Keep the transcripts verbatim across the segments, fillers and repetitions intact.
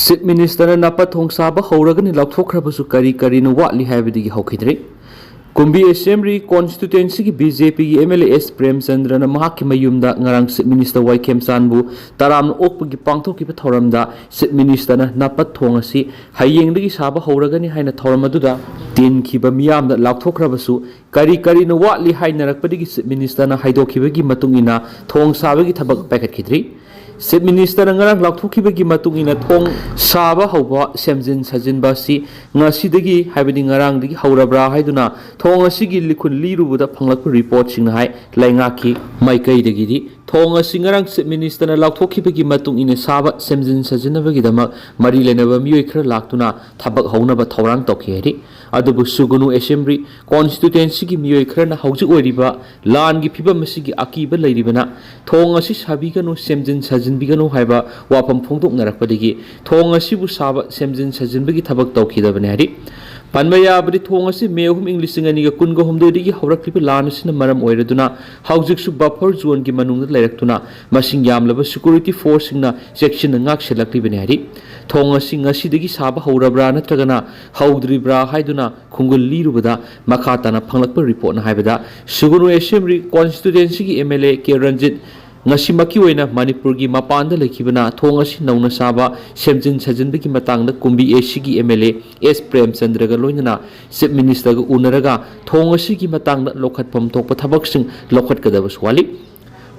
Chief ꯃꯤꯅꯤꯁꯇꯔꯅ ꯅꯥꯄꯠ ꯊꯣꯡ ꯁꯥꯕ ꯍꯧꯔꯒꯅꯤ ꯂꯥꯎꯊꯣꯛꯈ꯭ꯔꯕꯁꯨ ꯀꯔꯤ ꯀꯔꯤꯅꯣ ꯋꯥꯠꯂꯤ ꯍꯥꯏꯕꯗꯒꯤ ꯍꯧꯈꯤꯗ꯭ꯔꯤ꯫ ꯀꯨꯝꯕꯤ ꯑꯦꯁꯦꯝꯕ꯭ꯂꯤ ꯀꯣꯟꯁꯇꯤꯇ꯭ꯋꯦꯟꯁꯤꯒꯤ ꯕꯤ ꯖꯦ ꯄꯤꯒꯤ ꯑꯦꯝ ꯑꯦꯜ ꯑꯦ ꯑꯦꯁ ꯄ꯭ꯔꯦꯝꯆꯟꯗ꯭ꯔꯅ ꯃꯍꯥꯛꯀꯤ ꯃꯌꯨꯝꯗ ꯉꯔꯥꯡ ꯆꯤꯐ ꯃꯤꯅꯤꯁꯇꯔ ꯋꯥꯏ ꯈꯦꯝꯆꯥꯟꯕꯨ ꯇꯔꯥꯝꯅ ꯑꯣꯛꯄꯒꯤ ꯄꯥꯡꯊꯣꯛꯈꯤꯕ ꯊꯧꯔꯝꯗ ꯆꯤꯐ ꯃꯤꯅꯤꯁꯇꯔꯅ ꯅꯥꯄꯠ ꯊꯣꯡ ꯑꯁꯤ ꯍꯌꯦꯡꯗꯒꯤ ꯁꯥꯕ ꯍꯧꯔꯒꯅꯤ ꯍꯥꯏꯅ ꯊꯧꯔꯝ ꯑꯗꯨꯗ ꯇꯤꯟꯈꯤꯕ ꯃꯤꯌꯥꯝꯗ ꯂꯥꯎꯊꯣꯛꯈ꯭ꯔꯕꯁꯨ ꯀꯔꯤ ꯀꯔꯤꯅꯣ ꯋꯥꯠꯂꯤ ꯍꯥꯏꯅꯔꯛꯄꯗꯒꯤ ꯆꯤꯐ ꯃꯤꯅꯤꯁꯇꯔꯅ ꯍꯥꯏꯗꯣꯛꯈꯤꯕꯒꯤ ꯃꯇꯨꯡ ꯏꯟꯅ ꯊꯣꯡ ꯁꯥꯕꯒꯤ ꯊꯕꯛ ꯄꯥꯏꯈꯠꯈꯤꯗ꯭ꯔꯤ꯫ ꯆꯤꯐ ꯃꯤꯅꯤꯁꯇꯔꯅ ꯉꯔꯥꯡ ꯂꯥꯎꯊꯣꯛꯈꯤꯕꯒꯤ ꯃꯇꯨꯡ ꯏꯟꯅ ꯊꯣꯡ ꯁꯥꯕ ꯍꯧꯕ ꯁꯦꯝꯖꯤꯟ ꯁꯥꯖꯤꯟꯕ ꯑꯁꯤ ꯉꯁꯤꯗꯒꯤ, ꯍꯥꯏꯕꯗꯤ ꯉꯔꯥꯡꯗꯒꯤ ꯍꯧꯔꯕ꯭ꯔꯥ ꯍꯥꯏꯗꯨꯅ ꯊꯣꯡ ꯑꯁꯤꯒꯤ ꯂꯤꯈꯨꯟ ꯂꯤꯔꯨꯕꯗ ꯐꯪꯂꯛꯄ ꯔꯤꯄꯣꯔꯠꯁꯤꯡꯅ ꯍꯥꯏ꯫ ꯂꯩꯉꯥꯛꯀꯤ ꯃꯥꯏꯀꯩꯗꯒꯤꯗꯤ ꯊꯣꯡ ꯑꯁꯤ ꯉꯔꯥꯡ ꯆꯤꯐ ꯃꯤꯅꯤꯁꯇꯔꯅ ꯂꯥꯎꯊꯣꯛꯈꯤꯕꯒꯤ ꯃꯇꯨꯡ ꯏꯟꯅ ꯁꯥꯕ ꯁꯦꯝꯖꯤꯟ ꯁꯥꯖꯤꯟꯅꯕꯒꯤꯗꯃꯛ ꯃꯔꯤ ꯂꯩꯅꯕ ꯃꯤꯑꯣꯏ ꯈꯔ ꯂꯥꯛꯇꯨꯅ ꯊꯕꯛ ꯍꯧꯅꯕ ꯊꯧꯔꯥꯡ ꯇꯧꯈꯤ ꯍꯥꯏꯔꯤ꯫ ꯑꯗꯨꯕꯨ ꯁꯨꯒꯅꯨ ꯑꯦꯁꯦꯝꯕ꯭ꯂꯤ ꯀꯣꯟꯁꯇꯤꯇ꯭ꯋꯦꯟꯁꯤꯒꯤ ꯃꯤꯑꯣꯏ ꯈꯔꯅ ꯍꯧꯖꯤꯛ ꯑꯣꯏꯔꯤꯕ ꯂꯥꯟꯒꯤ ꯐꯤꯕꯝ ꯑꯁꯤꯒꯤ ꯑꯀꯤꯕ ꯂꯩꯔꯤꯕꯅ ꯊꯣꯡ ꯑꯁꯤ ꯁꯥꯕꯤꯒꯅꯨ, ꯁꯦꯝꯖꯤꯟ ꯁꯥꯖꯤꯟꯕꯤꯒꯅꯨ ꯍꯥꯏꯕ ꯋꯥꯐꯝ ꯐꯣꯡꯗꯣꯛꯅꯔꯛꯄꯗꯒꯤ ꯊꯣꯡ ꯑꯁꯤꯕꯨ ꯁꯥꯕ, ꯁꯦꯝꯖꯤꯟ ꯁꯥꯖꯤꯟꯕꯒꯤ ꯊꯕꯛ ꯇꯧꯈꯤꯗꯕꯅꯤ ꯍꯥꯏꯔꯤ꯫ ꯄꯟꯕ ꯌꯥꯕꯗꯤ, ꯊꯣꯡ ꯑꯁꯤ ꯃꯦ ꯑꯍꯨꯝ, ꯏꯪ ꯂꯤꯁꯤꯡ ꯑꯅꯤꯒ ꯀꯨꯟꯒ ꯍꯨꯝꯗꯣꯏꯗꯒꯤ ꯍꯧꯔꯛꯂꯤꯕ ꯂꯥꯟ ꯑꯁꯤꯅ ꯃꯔꯝ ꯑꯣꯏꯔꯗꯨꯅ ꯍꯧꯖꯤꯛꯁꯨ ꯕꯐꯔ ꯖꯣꯟꯒꯤ ꯃꯅꯨꯡꯗ ꯂꯩꯔꯛꯇꯨꯅ ꯃꯁꯤꯡ ꯌꯥꯝꯂꯕ ꯁꯦꯀ꯭ꯌꯨꯔꯤꯇꯤ ꯐꯣꯔꯁꯁꯤꯡꯅ ꯆꯦꯛꯁꯤꯟꯅ ꯉꯥꯛ ꯁꯦꯜꯂꯛꯂꯤꯕꯅꯤ ꯍꯥꯏꯔꯤ꯫ ꯊꯣꯡ ꯑꯁꯤ ꯉꯁꯤꯗꯒꯤ ꯁꯥꯕ ꯍꯧꯔꯕ꯭ꯔꯥ ꯅꯠꯇ꯭ꯔꯒꯅ ꯍꯧꯗ꯭ꯔꯤꯕ꯭ꯔꯥ ꯍꯥꯏꯗꯨꯅ ꯈꯨꯡꯒꯨꯜ ꯂꯤꯔꯨꯕꯗ ꯃꯈꯥ ꯇꯥꯅ ꯐꯪꯂꯛꯄ ꯔꯤꯄꯣꯔꯠꯅ ꯍꯥꯏꯕꯗ, ꯁꯨꯒꯅꯨ ꯑꯦꯁꯦꯝꯕ꯭ꯂꯤ ꯀꯣꯟꯁꯇꯤꯇ꯭ꯋꯦꯟꯁꯤꯒꯤ M L A K Ranjit ꯉꯁꯤꯃꯛꯀꯤ ꯑꯣꯏꯅ ꯃꯅꯤꯄꯨꯔꯒꯤ ꯃꯄꯥꯟꯗ ꯂꯩꯈꯤꯕꯅ ꯊꯣꯡ ꯑꯁꯤ ꯅꯧꯅ ꯁꯥꯕ, ꯁꯦꯝꯖꯤꯟ ꯁꯥꯖꯤꯟꯕꯒꯤ ꯃꯇꯥꯡꯗ ꯀꯨꯝꯕꯤ ꯑꯦ ꯁꯤꯒꯤ ꯑꯦꯝ ꯑꯦꯜ ꯑꯦ ꯑꯦꯁ ꯄ꯭ꯔꯦꯝꯆꯟꯗ꯭ꯔꯒ ꯂꯣꯏꯅꯅ ꯆꯤꯐ ꯃꯤꯅꯤꯁꯇꯔꯒ ꯎꯅꯔꯒ ꯊꯣꯡ ꯑꯁꯤꯒꯤ ꯃꯇꯥꯡꯗ ꯂꯧꯈꯠꯐꯝ ꯊꯣꯛꯄ ꯊꯕꯛꯁꯤꯡ ꯂꯧꯈꯠꯀꯗꯕꯁꯨ ꯋꯥꯠꯂꯤ꯫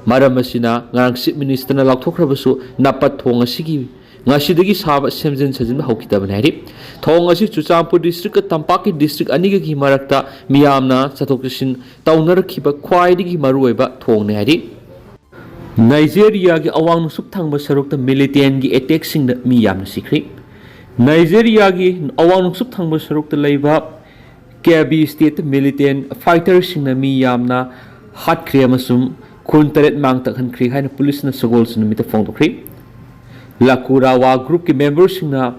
ꯃꯔꯝ ꯑꯁꯤꯅ ꯉꯔꯥꯡ ꯆꯤꯐ ꯃꯤꯅꯤꯁꯇꯔꯅ ꯂꯥꯎꯊꯣꯛꯈ꯭ꯔꯕꯁꯨ ꯅꯥꯄꯠ ꯊꯣꯡ ꯑꯁꯤꯒꯤ ꯉꯁꯤꯗꯒꯤ ꯁꯥꯕ, ꯁꯦꯝꯖꯤꯟ ꯁꯥꯖꯤꯟꯕ ꯍꯧꯈꯤꯗꯕꯅꯤ ꯍꯥꯏꯔꯤ꯫ ꯊꯣꯡ ꯑꯁꯤ ꯆꯨꯔꯆꯥꯟꯄꯨꯔ ꯗꯤꯁꯇ꯭ꯔꯤꯛꯀ ꯇꯝꯄꯥꯛꯀꯤ ꯗꯤꯁꯇ꯭ꯔꯤꯛ ꯑꯅꯤꯒꯒꯤ ꯃꯔꯛꯇ ꯃꯤꯌꯥꯝꯅ ꯆꯠꯊꯣꯛ ꯆꯠꯁꯤꯟ ꯇꯧꯅꯔꯛꯈꯤꯕ ꯈ꯭ꯋꯥꯏꯗꯒꯤ ꯃꯔꯨꯑꯣꯏꯕ ꯊꯣꯡꯅꯤ ꯍꯥꯏꯔꯤ꯫ ꯅꯥꯏꯖꯦꯔꯤꯌꯥꯒꯤ ꯑꯋꯥꯡ ꯅꯣꯡꯆꯨꯞ ꯊꯪꯕ ꯁꯔꯨꯛꯇ ꯃꯤꯂꯤꯇꯦꯟꯒꯤ ꯑꯦꯇꯦꯛꯁꯤꯡꯗ ꯃꯤ ꯌꯥꯝꯅ ꯁꯤꯈ꯭ꯔꯤ꯫ ꯅꯥꯏꯖꯦꯔꯤꯌꯥꯒꯤ ꯑꯋꯥꯡ ꯅꯣꯡꯆꯨꯞ ꯊꯪꯕ ꯁꯔꯨꯛꯇ ꯂꯩꯕ ꯀꯦꯕꯤ ꯁ꯭ꯇꯦꯠꯇ ꯃꯤꯂꯤꯇꯦꯟ ꯐꯥꯏꯇꯔꯁꯤꯡꯅ ꯃꯤ ꯌꯥꯝꯅ ꯍꯥꯠꯈ꯭ꯔꯦ ꯑꯃꯁꯨꯡ ꯈꯨꯟ ꯇꯔꯦꯠ ꯃꯥꯡ ꯇꯥꯛꯍꯟꯈ꯭ꯔꯦ ꯍꯥꯏꯅ ꯄꯨꯂꯤꯁꯅ ꯁꯒꯣꯜꯁꯦꯟ ꯅꯨꯃꯤꯠꯇ ꯐꯣꯡꯗꯣꯛꯈ꯭ꯔꯤ꯫ ꯂꯀꯨꯔꯥꯋꯥ ꯒ꯭ꯔꯨꯞꯀꯤ ꯃꯦꯝꯕꯔꯁꯤꯡꯅ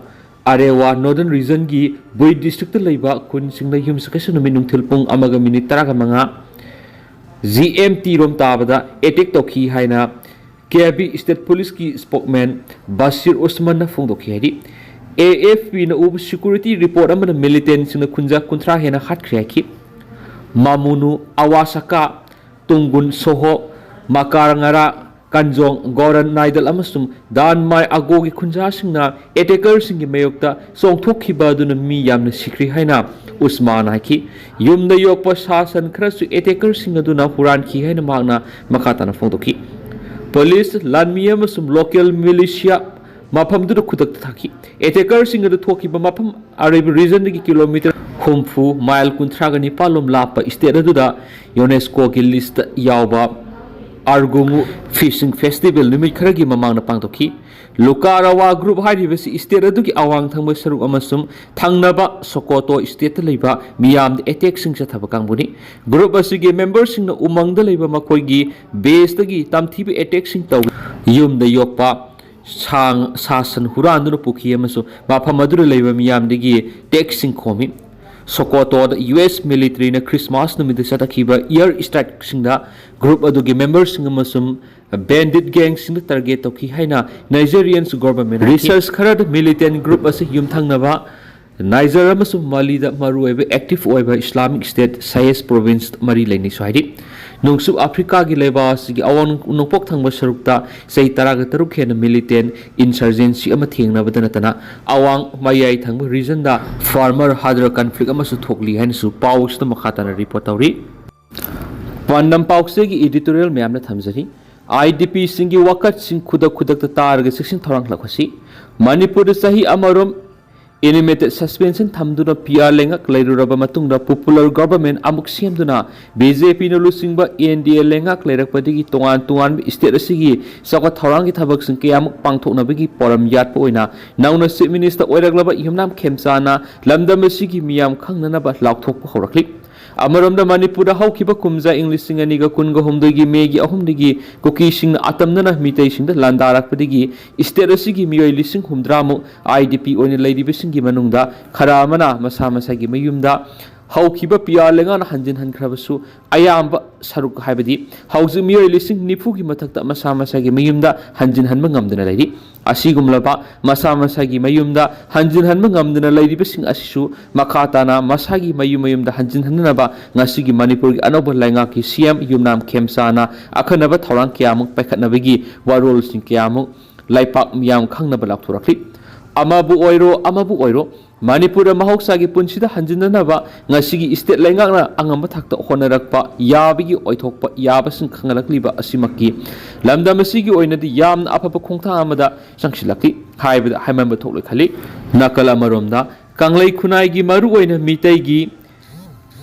ꯑꯔꯦꯋꯥ ꯅꯣꯔꯗꯔꯟ ꯔꯤꯖꯟꯒꯤ ꯕꯨꯏ ꯗꯤꯁꯇ꯭ꯔꯤꯛꯇ ꯂꯩꯕ ꯈꯨꯟꯁꯤꯡꯗ ꯌꯨꯝꯁꯀꯩꯁ ꯅꯨꯃꯤꯠ ꯅꯨꯡꯊꯤꯜ ꯄꯨꯡ ꯑꯃꯒ ꯃꯤꯅꯤꯠ ꯇꯔꯥꯒ ꯃꯉꯥ ꯖꯤ ꯑꯦꯝ ꯇꯤ ꯔꯣꯝ ꯇꯥꯕꯗ ꯑꯦꯇꯦꯛ ꯇꯧꯈꯤ ꯍꯥꯏꯅ ꯀꯦꯕꯤ ꯁ꯭ꯇꯦꯠ ꯄꯨꯂꯤꯁꯀꯤ ꯁ꯭ꯄꯣꯛꯃꯦꯟ ꯕꯁꯤꯔ ꯎꯁꯃꯥꯟꯅ ꯐꯣꯡꯗꯣꯛꯈꯤ ꯍꯥꯏꯗꯤ, ꯑꯦ ꯑꯦꯐ ꯄꯤꯅ ꯎꯕ ꯁꯦꯀ꯭ꯌꯨꯔꯤꯇꯤ ꯔꯤꯄꯣꯔꯠ ꯑꯃꯅ ꯃꯤꯂꯤꯇꯦꯟꯁꯤꯡꯅ ꯈꯨꯟꯖꯥ ꯀꯨꯟꯊ꯭ꯔꯥ ꯍꯦꯟꯅ ꯍꯥꯠꯈ꯭ꯔꯦ ꯍꯥꯏꯈꯤ꯫ ꯃꯥꯃꯨꯅꯨ, ꯑꯋꯥꯁꯥꯀꯥ, ꯇꯨꯡꯒꯨꯟ ꯁꯣꯍꯣ, ꯃꯀꯥꯔꯉꯥꯔꯥ, ꯀꯟꯖꯣꯡ, ꯒꯣꯔꯟ ꯅꯥꯏꯗꯜ ꯑꯃꯁꯨꯡ ꯗꯥꯟꯃꯥꯏ ꯑꯒꯣꯒꯤ ꯈꯨꯟꯖꯥꯁꯤꯡꯅ ꯑꯦꯇꯦꯀꯔꯁꯤꯡꯒꯤ ꯃꯥꯌꯣꯛꯇ ꯆꯣꯡꯊꯣꯛꯈꯤꯕ ꯑꯗꯨꯅ ꯃꯤ ꯌꯥꯝꯅ ꯁꯤꯈ꯭ꯔꯦ ꯍꯥꯏꯅ ꯎꯁꯃꯥꯟ ꯍꯥꯏꯈꯤ꯫ ꯌꯨꯝꯗ ꯌꯣꯛꯄ ꯁꯥ ꯁꯟ ꯈꯔꯁꯨ ꯑꯦꯇꯦꯀꯔꯁꯤꯡ ꯑꯗꯨꯅ ꯍꯨꯔꯥꯟꯈꯤ ꯍꯥꯏꯅ ꯃꯍꯥꯛꯅ ꯃꯈꯥ ꯇꯥꯅ ꯐꯣꯡꯗꯣꯛꯈꯤ꯫ ꯄꯨꯂꯤꯁ, ꯂꯥꯟꯃꯤ ꯑꯃꯁꯨꯡ ꯂꯣꯀꯦꯜ ꯃꯤꯂꯤꯁꯤꯌꯥ ꯃꯐꯝꯗꯨꯗ ꯈꯨꯗꯛꯇ ꯊꯥꯈꯤ꯫ ꯑꯦꯇꯦꯀꯔꯁꯤꯡ ꯑꯗꯨ ꯊꯣꯛꯈꯤꯕ ꯃꯐꯝ ꯑꯔꯩꯕ ꯔꯤꯖꯟꯗꯒꯤ ꯀꯤꯂꯣꯃꯤꯇꯔ ꯍꯨꯝꯐꯨ, ꯃꯥꯏꯜ ꯀꯨꯟꯊ꯭ꯔꯥꯒ ꯅꯤꯄꯥꯜ ꯂꯣꯝ ꯂꯥꯞꯄ ꯁ꯭ꯇꯦꯠ ꯑꯗꯨꯗ ꯌꯨꯅꯦꯁꯀꯣꯒꯤ ꯂꯤꯁꯇ ꯌꯥꯎꯕ ꯑꯥꯔꯒꯨꯃꯨ ꯐꯤꯁꯤꯡ ꯐꯦꯁꯇꯤꯚꯦꯜ ꯅꯨꯃꯤꯠ ꯈꯔꯒꯤ ꯃꯃꯥꯡꯗ ꯄꯥꯡꯊꯣꯛꯈꯤ꯫ ꯂꯨꯀꯥꯔꯥꯋꯥ ꯒ꯭ꯔꯨꯞ ꯍꯥꯏꯔꯤꯕꯁꯤ ꯁ꯭ꯇꯦꯠ ꯑꯗꯨꯒꯤ ꯑꯋꯥꯡ ꯊꯪꯕ ꯁꯔꯨꯛ ꯑꯃꯁꯨꯡ ꯊꯪꯅꯕ ꯁꯣꯀꯣꯇꯣ ꯁ꯭ꯇꯦꯠꯇ ꯂꯩꯕ ꯃꯤꯌꯥꯝꯗ ꯑꯦꯇꯦꯛꯁꯤꯡ ꯆꯠꯊꯕ ꯀꯥꯡꯕꯨꯅꯤ꯫ ꯒ꯭ꯔꯨꯞ ꯑꯁꯤꯒꯤ ꯃꯦꯝꯕꯔꯁꯤꯡꯅ ꯎꯃꯪꯗ ꯂꯩꯕ ꯃꯈꯣꯏꯒꯤ ꯕꯦꯁꯇꯒꯤ ꯇꯝꯊꯤꯕ ꯑꯦꯇꯦꯛꯁꯤꯡ ꯇꯧꯏ꯫ ꯌꯨꯝꯗ ꯌꯣꯛꯄ ꯁꯥ ꯁꯟ ꯍꯨꯔꯥꯟꯗꯨꯅ ꯄꯨꯈꯤ ꯑꯃꯁꯨꯡ ꯃꯐꯝ ꯑꯗꯨꯗ ꯂꯩꯕ ꯃꯤꯌꯥꯝꯗꯒꯤ ꯇꯦꯛꯁꯁꯤꯡ ꯈꯣꯝꯃꯤ꯫ ꯁꯣꯀꯣꯇꯣꯗ ꯌꯨ ꯑꯦꯁ ꯃꯤꯂꯤꯇꯔꯤꯅ ꯈ꯭ꯔꯤꯁꯃꯥꯁ ꯅꯨꯃꯤꯠꯇ ꯆꯠꯊꯈꯤꯕ ꯏꯌꯔ ꯁ꯭ꯇ꯭ꯔꯥꯏꯛꯁꯤꯡꯗ ꯒ꯭ꯔꯨꯞ ꯑꯗꯨꯒꯤ ꯃꯦꯝꯕꯔꯁꯤꯡ ꯑꯃꯁꯨꯡ ꯕꯦꯟꯗꯤꯠ ꯒꯦꯡꯁꯤꯡꯗ ꯇꯥꯔꯒꯦꯠ ꯇꯧꯈꯤ ꯍꯥꯏꯅ ꯅꯥꯏꯖꯦꯔꯤꯌꯟꯁ ꯒꯣꯚꯔꯟꯃꯦꯟꯠ ꯍꯥꯏꯈꯤ꯫ ꯔꯤꯁꯔꯆ ꯈꯔꯗ ꯃꯤꯂꯤꯇꯦꯟꯠ ꯒ꯭ꯔꯨꯞ ꯑꯁꯤ ꯌꯨꯝꯊꯪꯅꯕ ꯅꯥꯏꯖꯔ ꯑꯃꯁꯨꯡ ꯃꯥꯂꯤꯗ ꯃꯔꯨꯑꯣꯏꯕ ꯑꯦꯛꯇꯤꯚ ꯑꯣꯏꯕ ꯏꯁꯂꯥꯃꯤꯛ ꯁ꯭ꯇꯦꯠ ꯁꯥꯏꯌꯦꯁ ꯄ꯭ꯔꯣꯚꯤꯟꯁ ꯃꯔꯤ ꯂꯩꯅꯩꯁꯨ ꯍꯥꯏꯔꯤ꯫ ꯅꯣꯡꯆꯨꯞ ꯑꯥꯐ꯭ꯔꯤꯀꯥꯒꯤ ꯂꯩꯕꯥꯛ ꯑꯁꯤꯒꯤ ꯑꯋꯥꯡ ꯅꯣꯡꯄꯣꯛ ꯊꯪꯕ ꯁꯔꯨꯛꯇ ꯆꯍꯤ ꯇꯔꯥꯒ ꯇꯔꯨꯛ ꯍꯦꯟꯅ ꯃꯤꯂꯤꯇꯦꯟꯠ ꯏꯟꯁꯔꯖꯦꯟꯁꯤ ꯑꯃ ꯊꯦꯡꯅꯕꯗ ꯅꯠꯇꯅ, ꯑꯋꯥꯡ ꯃꯌꯥꯏ ꯊꯪꯕ ꯔꯤꯖꯟꯗ ꯐꯥꯔꯃꯔ ꯍꯥꯗꯔ ꯀꯟꯐ꯭ꯂꯤꯛ ꯑꯃꯁꯨ ꯊꯣꯛꯂꯤ ꯍꯥꯏꯅꯁꯨ ꯄꯥꯎ ꯑꯁꯤꯗ ꯃꯈꯥ ꯇꯥꯅ ꯔꯤꯄꯣꯔꯠ ꯇꯧꯔꯤ꯫ ꯄꯥꯟꯗꯝ ꯄꯥꯎꯆꯦꯒꯤ ꯏꯗꯤꯇꯣꯔꯤꯌꯦꯜ ꯃꯌꯥꯝꯅ ꯊꯝꯖꯔꯤ꯫ ꯑꯥꯏ ꯗꯤ ꯄꯤꯁꯤꯡꯒꯤ ꯋꯥꯀꯠꯁꯤꯡ ꯈꯨꯗꯛ ꯈꯨꯗꯛꯇ ꯇꯥꯔꯒ ꯆꯦꯛꯁꯤꯟ ꯊꯧꯔꯥꯡ ꯂꯧꯈꯠꯁꯤ꯫ ꯃꯅꯤꯄꯨꯔꯗ ꯆꯍꯤ ꯑꯃꯔꯣꯝ ꯑꯦꯅꯤꯃꯦꯇꯦꯗ ꯁꯁꯄꯦꯟꯁꯟ ꯊꯝꯗꯨꯅ ꯄꯤ ꯑꯥꯔ ꯂꯩꯉꯥꯛ ꯂꯩꯔꯨꯔꯕ ꯃꯇꯨꯡꯗ ꯄꯣꯄꯨꯂꯔ ꯒꯣꯚꯔꯟꯃꯦꯟꯠ ꯑꯃꯨꯛ ꯁꯦꯝꯗꯨꯅ ꯕꯤ ꯖꯦ ꯄꯤꯅ ꯂꯨꯆꯤꯡꯕ ꯑꯦꯟ ꯗꯤ ꯑꯦ ꯂꯩꯉꯥꯛ ꯂꯩꯔꯛꯄꯗꯒꯤ ꯇꯣꯉꯥꯟ ꯇꯣꯉꯥꯟꯕ ꯁ꯭ꯇꯦꯠ ꯑꯁꯤꯒꯤ ꯆꯥꯎꯈꯠ ꯊꯧꯔꯥꯡꯒꯤ ꯊꯕꯛꯁꯤꯡ ꯀꯌꯥꯃꯨꯛ ꯄꯥꯡꯊꯣꯛꯅꯕꯒꯤ ꯄꯣꯔꯝ ꯌꯥꯠꯄ ꯑꯣꯏꯅ ꯅꯧꯅ ꯆꯤꯐ ꯃꯤꯅꯤꯁꯇꯔ ꯑꯣꯏꯔꯛꯂꯕ ꯌꯨꯝꯅꯥꯝ ꯈꯦꯝꯆꯥꯅ ꯂꯝꯗꯝ ꯑꯁꯤꯒꯤ ꯃꯤꯌꯥꯝ ꯈꯪꯅꯅꯕ ꯂꯥꯎꯊꯣꯛꯄ ꯍꯧꯔꯛꯂꯤ꯫ ꯑꯃꯔꯣꯝꯗ ꯃꯅꯤꯄꯨꯔꯗ ꯍꯧꯈꯤꯕ ꯀꯨꯝꯖꯥ ꯏꯪ ꯂꯤꯁꯤꯡ ꯑꯅꯤꯒ ꯀꯨꯟꯒ ꯍꯨꯝꯗꯣꯏꯒꯤ ꯃꯦꯒꯤ ꯑꯍꯨꯝꯗꯒꯤ ꯀꯨꯀꯤꯁꯤꯡꯅ ꯑꯇꯝꯅꯅ ꯃꯤꯇꯩꯁꯤꯡꯗ ꯂꯥꯟꯗꯥꯔꯛꯄꯗꯒꯤ ꯁ꯭ꯇꯦꯠ ꯑꯁꯤꯒꯤ ꯃꯤꯑꯣꯏ ꯂꯤꯁꯤꯡ ꯍꯨꯝꯗ꯭ꯔꯥꯃꯨꯛ ꯑꯥꯏ ꯗꯤ ꯄꯤ ꯑꯣꯏꯅ ꯂꯩꯔꯤꯕꯁꯤꯡꯒꯤ ꯃꯅꯨꯡꯗ ꯈꯔ ꯑꯃꯅ ꯃꯁꯥ ꯃꯁꯥꯒꯤ ꯃꯌꯨꯝꯗ ꯍꯧꯈꯤꯕ ꯄꯤ ꯑꯥꯔ ꯂꯩꯉꯥꯛꯅ ꯍꯟꯖꯤꯟ ꯍꯟꯈ꯭ꯔꯕꯁꯨ, ꯑꯌꯥꯝꯕ ꯁꯔꯨꯛ, ꯍꯥꯏꯕꯗꯤ ꯍꯧꯖꯤꯛ ꯃꯤꯑꯣꯏ ꯂꯤꯁꯤꯡ ꯅꯤꯐꯨꯒꯤ ꯃꯊꯛꯇ ꯃꯁꯥ ꯃꯁꯥꯒꯤ ꯃꯌꯨꯝꯗ ꯍꯟꯖꯤꯟ ꯍꯟꯕ ꯉꯝꯗꯅ ꯂꯩꯔꯤ꯫ ꯑꯁꯤꯒꯨꯝꯂꯕ ꯃꯁꯥ ꯃꯁꯥꯒꯤ ꯃꯌꯨꯝꯗ ꯍꯟꯖꯤꯟ ꯍꯟꯕ ꯉꯝꯗꯅ ꯂꯩꯔꯤꯕꯁꯤꯡ ꯑꯁꯤꯁꯨ ꯃꯈꯥ ꯇꯥꯅ ꯃꯁꯥꯒꯤ ꯃꯌꯨꯝ ꯃꯌꯨꯝꯗ ꯍꯟꯖꯤꯟ ꯍꯟꯅꯅꯕ ꯉꯁꯤꯒꯤ ꯃꯅꯤꯄꯨꯔꯒꯤ ꯑꯅꯧꯕ ꯂꯩꯉꯥꯛꯀꯤ ꯁꯤ ꯑꯦꯝ ꯌꯨꯝꯅꯥꯝ ꯈꯦꯝꯆꯥꯅ ꯑꯈꯟꯅꯕ ꯊꯧꯔꯥꯡ ꯀꯌꯥꯃꯨꯛ ꯄꯥꯏꯈꯠꯅꯕꯒꯤ ꯋꯥꯔꯣꯜꯁꯤꯡ ꯀꯌꯥꯃꯨꯛ ꯂꯩꯄꯥꯛ ꯃꯤꯌꯥꯝ ꯈꯪꯅꯕ ꯂꯥꯎꯊꯣꯔꯛꯂꯤ꯫ ꯑꯃꯕꯨ ꯑꯣꯏꯔꯣ, ꯑꯃꯕꯨ ꯑꯣꯏꯔꯣ, ꯃꯅꯤꯄꯨꯔꯗ ꯃꯍꯧꯁꯥꯒꯤ ꯄꯨꯟꯁꯤꯗ ꯍꯟꯖꯤꯟꯅꯅꯕ ꯉꯁꯤꯒꯤ state ꯂꯩꯉꯥꯛꯅ ꯑꯉꯝꯕ ꯊꯥꯛꯇ ꯍꯣꯠꯅꯔꯛꯄ ꯌꯥꯕꯒꯤ ꯑꯣꯏꯊꯣꯛꯄ ꯌꯥꯕꯁꯤꯡ ꯈꯪꯍꯜꯂꯛꯂꯤꯕ ꯑꯁꯤꯃꯛꯀꯤ ꯂꯝꯗꯝ ꯑꯁꯤꯒꯤ ꯑꯣꯏꯅꯗꯤ ꯌꯥꯝꯅ ꯑꯐꯕ ꯈꯣꯡꯊꯥꯡ ꯑꯃꯗ ꯆꯪꯁꯤꯜꯂꯛꯂꯤ ꯍꯥꯏꯕꯗ ꯍꯥꯏꯃꯟꯕ ꯊꯣꯛꯂꯣꯏ ꯈꯜꯂꯤ꯫ ꯅꯥꯀꯜ ꯑꯃꯔꯣꯝꯗ, ꯀꯪꯂꯩ ꯈꯨꯟꯅꯥꯏꯒꯤ ꯃꯔꯨꯑꯣꯏꯅ ꯃꯤꯇꯩꯒꯤ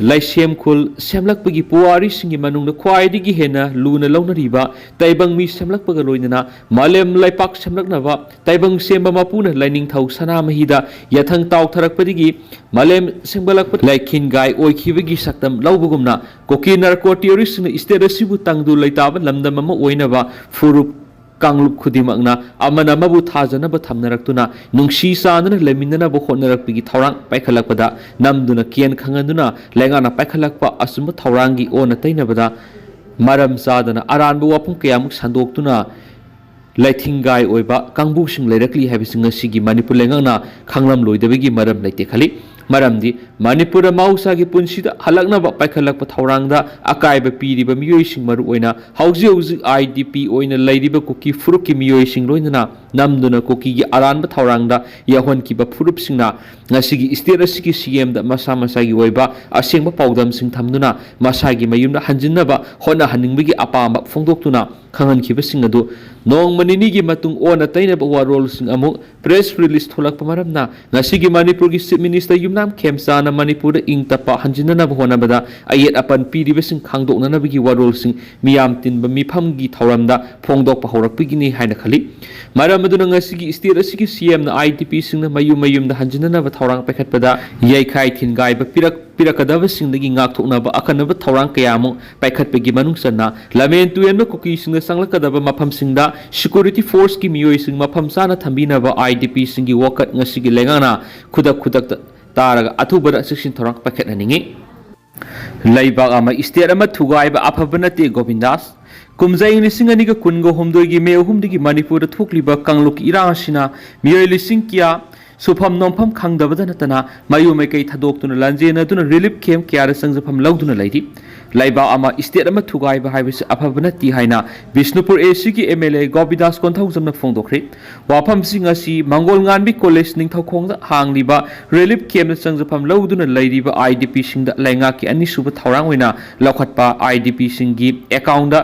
ꯂꯩꯁꯦꯝ ꯈꯨꯜ ꯁꯦꯝꯂꯛꯄꯒꯤ ꯄꯨꯋꯥꯔꯤꯁꯤꯡꯒꯤ ꯃꯅꯨꯡꯗ ꯈ꯭ꯋꯥꯏꯗꯒꯤ ꯍꯦꯟꯅ ꯂꯨꯅ ꯂꯧꯅꯔꯤꯕ ꯇꯥꯏꯕꯪ ꯃꯤ ꯁꯦꯝꯂꯛꯄꯒ ꯂꯣꯏꯅꯅ ꯃꯥꯂꯦꯝ ꯂꯩꯄꯥꯛ ꯁꯦꯝꯂꯛꯅꯕ ꯇꯥꯏꯕꯪ ꯁꯦꯝꯕ ꯃꯄꯨꯅ ꯂꯥꯏꯅꯤꯡꯊꯧ ꯁꯅꯥꯃꯍꯤꯗ ꯌꯥꯊꯪ ꯇꯥꯎꯊꯔꯛꯄꯗꯒꯤ ꯃꯥꯂꯦꯝ ꯁꯦꯝꯒꯠꯂꯛꯄ ꯂꯩꯈꯤꯟꯒꯥꯏ ꯑꯣꯏꯈꯤꯕꯒꯤ ꯁꯛꯇꯝ ꯂꯧꯕꯒꯨꯝꯅ, ꯀꯨꯀꯤ ꯅꯥꯔꯀꯣ ꯇꯦꯔꯣꯔꯤꯁꯁꯤꯡꯅ state ꯑꯁꯤꯕꯨ ꯇꯪꯗꯨ ꯂꯩꯇꯥꯕ ꯂꯝꯗꯝ ꯑꯃ ꯑꯣꯏꯅꯕ ꯐꯨꯔꯨꯞ ꯀꯥꯡꯂꯨꯞ ꯈꯨꯗꯤꯡꯃꯛꯅ ꯑꯃꯅ ꯑꯃꯕꯨ ꯊꯥꯖꯅꯕ ꯊꯝꯅꯔꯛꯇꯨꯅ, ꯅꯨꯡꯁꯤ ꯆꯥꯟꯅꯅ ꯂꯩꯃꯤꯟꯅꯅꯕ ꯍꯣꯠꯅꯔꯛꯄꯒꯤ ꯊꯧꯔꯥꯡ ꯄꯥꯏꯈꯠꯂꯛꯄꯗ ꯅꯝꯗꯨꯅ ꯀꯦꯟ ꯈꯪꯍꯟꯗꯨꯅ, ꯂꯩꯉꯥꯛꯅ ꯄꯥꯏꯈꯠꯂꯛꯄ ꯑꯆꯨꯝꯕ ꯊꯧꯔꯥꯡꯒꯤ ꯑꯣꯟꯅ ꯇꯩꯅꯕꯗ ꯃꯔꯝ ꯆꯥꯗꯅ ꯑꯔꯥꯟꯕ ꯋꯥꯐꯝ ꯀꯌꯥꯃꯨꯛ ꯁꯟꯗꯣꯛꯇꯨꯅ ꯂꯩꯊꯤꯡꯒꯥꯏ ꯑꯣꯏꯕ ꯀꯥꯡꯕꯨꯁꯤꯡ ꯂꯩꯔꯛꯂꯤ ꯍꯥꯏꯕꯁꯤ ꯉꯁꯤꯒꯤ ꯃꯅꯤꯄꯨꯔ ꯂꯩꯉꯥꯛꯅ ꯈꯪꯂꯝꯂꯣꯏꯗꯕꯒꯤ ꯃꯔꯝ ꯂꯩꯇꯦ ꯈꯜꯂꯤ꯫ ꯃꯔꯝꯗꯤ ꯃꯅꯤꯄꯨꯔꯗ ꯃꯍꯧꯁꯥꯒꯤ ꯄꯨꯟꯁꯤꯗ ꯍꯜꯂꯛꯅꯕ ꯄꯥꯏꯈꯠꯂꯛꯄ ꯊꯧꯔꯥꯡꯗ ꯑꯀꯥꯏꯕ ꯄꯤꯔꯤꯕ ꯃꯤꯑꯣꯏꯁꯤꯡ, ꯃꯔꯨꯑꯣꯏꯅ ꯍꯧꯖꯤꯛ ꯍꯧꯖꯤꯛ ꯑꯥꯏ ꯗꯤ ꯄꯤ ꯑꯣꯏꯅ ꯂꯩꯔꯤꯕ ꯀꯨꯀꯤ ꯐꯨꯔꯨꯞꯀꯤ ꯃꯤꯑꯣꯏꯁꯤꯡ ꯂꯣꯏꯅꯅ ꯅꯝꯗꯨꯅ ꯀꯨꯀꯤꯒꯤ ꯑꯔꯥꯟꯕ ꯊꯧꯔꯥꯡꯗ ꯌꯥꯎꯍꯟꯈꯤꯕ ꯐꯨꯔꯨꯞꯁꯤꯡꯅ ꯉꯁꯤꯒꯤ state ꯑꯁꯤꯒꯤ ꯁꯤ ꯑꯦꯝꯗ ꯃꯁꯥ ꯃꯁꯥꯒꯤ ꯑꯣꯏꯕ ꯑꯁꯦꯡꯕ ꯄꯥꯎꯗꯝꯁꯤꯡ ꯊꯝꯗꯨꯅ ꯃꯁꯥꯒꯤ ꯃꯌꯨꯝꯗ ꯍꯟꯖꯤꯟꯅꯕ ꯍꯣꯠꯅꯍꯟꯅꯤꯡꯕꯒꯤ ꯑꯄꯥꯝꯕ ꯐꯣꯡꯗꯣꯛꯇꯨꯅ ꯈꯪꯍꯟꯈꯤꯕꯁꯤꯡ ꯑꯗꯨ ꯅꯣꯡꯃ ꯅꯤꯅꯤꯒꯤ ꯃꯇꯨꯡ ꯑꯣꯟꯅ ꯇꯩꯅꯕ ꯋꯥꯔꯣꯜꯁꯤꯡ ꯑꯃꯨꯛ press release ꯊꯣꯛꯂꯛꯄ ꯃꯔꯝꯅ ꯉꯁꯤꯒꯤ ꯃꯅꯤꯄꯨꯔꯒꯤ Chief Minister ꯌꯨꯝꯅꯥꯝ ꯈꯦꯝꯆꯥꯅ ꯃꯅꯤꯄꯨꯔꯗ ꯏꯪ ꯇꯞꯄ ꯍꯟꯖꯤꯟꯅꯅꯕ ꯍꯣꯠꯅꯕꯗ ꯑꯌꯦꯠ ꯑꯄꯟ ꯄꯤꯔꯤꯕꯁꯤꯡ ꯈꯪꯗꯣꯛꯅꯅꯕꯒꯤ ꯋꯥꯔꯣꯜꯁꯤꯡ ꯃꯤꯌꯥꯝ ꯇꯤꯟꯕ ꯃꯤꯐꯝꯒꯤ ꯊꯧꯔꯝꯗ ꯐꯣꯡꯗꯣꯛꯄ ꯍꯧꯔꯛꯄꯒꯤꯅꯤ ꯍꯥꯏꯅ ꯈꯜꯂꯤ꯫ ꯃꯔꯝ ꯑꯗꯨꯅ ꯉꯁꯤꯒꯤ state ꯑꯁꯤꯒꯤ ꯁꯤ ꯑꯦꯝꯅ ꯑꯥꯏ ꯗꯤ ꯄꯤꯁꯤꯡꯅ ꯃꯌꯨꯝ ꯃꯌꯨꯝꯗ ꯍꯟꯖꯤꯟꯅꯅꯕ ꯊꯧꯔꯥꯡ ꯄꯥꯏꯈꯠꯄꯗ ꯌꯩꯈꯥꯏ ꯊꯤꯟꯒꯥꯏꯕ ꯄꯤꯔꯛ ꯄꯤꯔꯛꯀꯗꯕꯁꯤꯡꯗꯒꯤ ꯉꯥꯛꯊꯣꯛꯅꯕ ꯑꯈꯟꯅꯕ ꯊꯧꯔꯥꯡ ꯀꯌꯥ ꯑꯃꯨꯛ ꯄꯥꯏꯈꯠꯄꯒꯤ ꯃꯅꯨꯡ ꯆꯟꯅ ꯂꯝꯍꯦꯟ ꯇꯨꯍꯦꯟꯕ ꯀꯨꯀꯤꯁꯤꯡꯅ ꯆꯪꯂꯛꯀꯗꯕ ꯃꯐꯝꯁꯤꯡꯗ security forceꯀꯤ ꯃꯤꯑꯣꯏꯁꯤꯡ ꯃꯐꯝ ꯆꯥꯅ ꯊꯝꯕꯤꯅꯕ ꯑꯥꯏ ꯗꯤ ꯄꯤꯁꯤꯡꯒꯤ ꯋꯥꯀꯠ ꯉꯁꯤꯒꯤ ꯂꯩꯉꯥꯛꯅ ꯈꯨꯗꯛ ꯈꯨꯗꯛꯇ ꯇꯥꯔꯒ ꯑꯊꯨꯕꯗ ꯆꯦꯛꯁꯤꯟ ꯊꯧꯔꯥꯡ ꯄꯥꯏꯈꯠꯍꯟꯅꯤꯡꯏ꯫ ꯂꯩꯕꯥꯛ ꯑꯃ, ꯏꯁꯇꯦꯠ ꯑꯃ ꯊꯨꯒꯥꯏꯕ ꯑꯐꯕ ꯅꯠꯇꯦ, ꯒꯣꯕꯤꯟꯗꯥꯁ꯫ ꯀꯨꯝꯖꯥ ꯏꯪ ꯂꯤꯁꯤꯡ ꯑꯅꯤꯒ ꯀꯨꯟꯒ ꯍꯨꯝꯗꯣꯏꯒꯤ ꯃꯦ ꯑꯍꯨꯝꯗꯒꯤ ꯃꯅꯤꯄꯨꯔꯗ ꯊꯣꯛꯂꯤꯕ ꯀꯥꯡꯂꯨꯞꯀꯤ ꯏꯔꯥꯡ ꯑꯁꯤꯅ ꯃꯤꯑꯣꯏ ꯂꯤꯁꯤꯡ ꯀꯌꯥ ꯁꯨꯐꯝ ꯅꯣꯝꯐꯝ ꯈꯪꯗꯕꯗ ꯅꯠꯇꯅ ꯃꯌꯨꯝ ꯃꯩꯀꯩ ꯊꯥꯗꯣꯛꯇꯨꯅ ꯂꯥꯟꯖꯦꯟꯅꯗꯨꯅ ꯔꯤꯂꯤꯐ ꯀꯦꯝꯞ ꯀꯌꯥꯗ ꯆꯪꯖꯐꯝ ꯂꯧꯗꯨꯅ ꯂꯩꯔꯤ꯫ ꯂꯩꯕꯥꯛ ꯑꯃ, ꯏꯁꯇꯦꯠ ꯑꯃ ꯊꯨꯒꯥꯏꯕ ꯍꯥꯏꯕꯁꯤ ꯑꯐꯕ ꯅꯠꯇꯦ ꯍꯥꯏꯅ ꯕꯤꯁꯅꯨꯄꯨꯔ ꯑꯦ ꯁꯤꯒꯤ ꯑꯦꯝ ꯑꯦꯜ ꯑꯦ ꯒꯣꯕꯤꯟꯗꯥꯁ ꯀꯣꯟꯊꯧꯖꯝꯅ ꯐꯣꯡꯗꯣꯛꯈ꯭ꯔꯦ꯫ ꯋꯥꯐꯝꯁꯤꯡ ꯑꯁꯤ ꯃꯪꯒꯣꯜ ꯉꯥꯟꯕꯤ ꯀꯣꯂꯦꯖ ꯅꯤꯡꯊꯧꯈꯣꯡꯗ ꯍꯥꯡꯂꯤꯕ ꯔꯤꯂꯤꯐ ꯀꯦꯝꯞꯇ ꯆꯪꯖꯐꯝ ꯂꯧꯗꯨꯅ ꯂꯩꯔꯤꯕ ꯑꯥꯏ ꯗꯤ ꯄꯤꯁꯤꯡꯗ ꯂꯩꯉꯥꯛꯀꯤ ꯑꯅꯤꯁꯨꯕ ꯊꯧꯔꯥꯡ ꯑꯣꯏꯅ ꯂꯧꯈꯠꯄ I D ꯄꯤꯁꯤꯡꯒꯤ account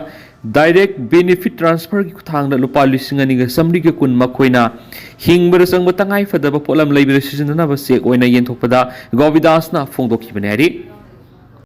direct benefit ꯇ꯭ꯔꯥꯟꯁꯐꯔꯒꯤ ꯈꯨꯠꯊꯥꯡꯗ ꯂꯨꯄꯥ ꯂꯤꯁꯤꯡ ꯑꯅꯤꯒ ꯆꯥꯃꯔꯤꯒ ꯀꯨꯟ ꯃꯈꯣꯏꯅ ꯍꯤꯡꯕꯗ ꯆꯪꯕ ꯇꯉꯥꯏ ꯐꯗꯕ ꯄꯣꯠꯂꯝ ꯂꯩꯕꯗ ꯁꯤꯖꯤꯟꯅꯅꯕ ꯆꯦꯛ ꯑꯣꯏꯅ ꯌꯦꯟꯊꯣꯛꯄꯗ ꯒꯣꯕꯤꯟꯗꯥꯁꯅ ꯐꯣꯡꯗꯣꯛꯈꯤꯕꯅꯤ ꯍꯥꯏꯔꯤ꯫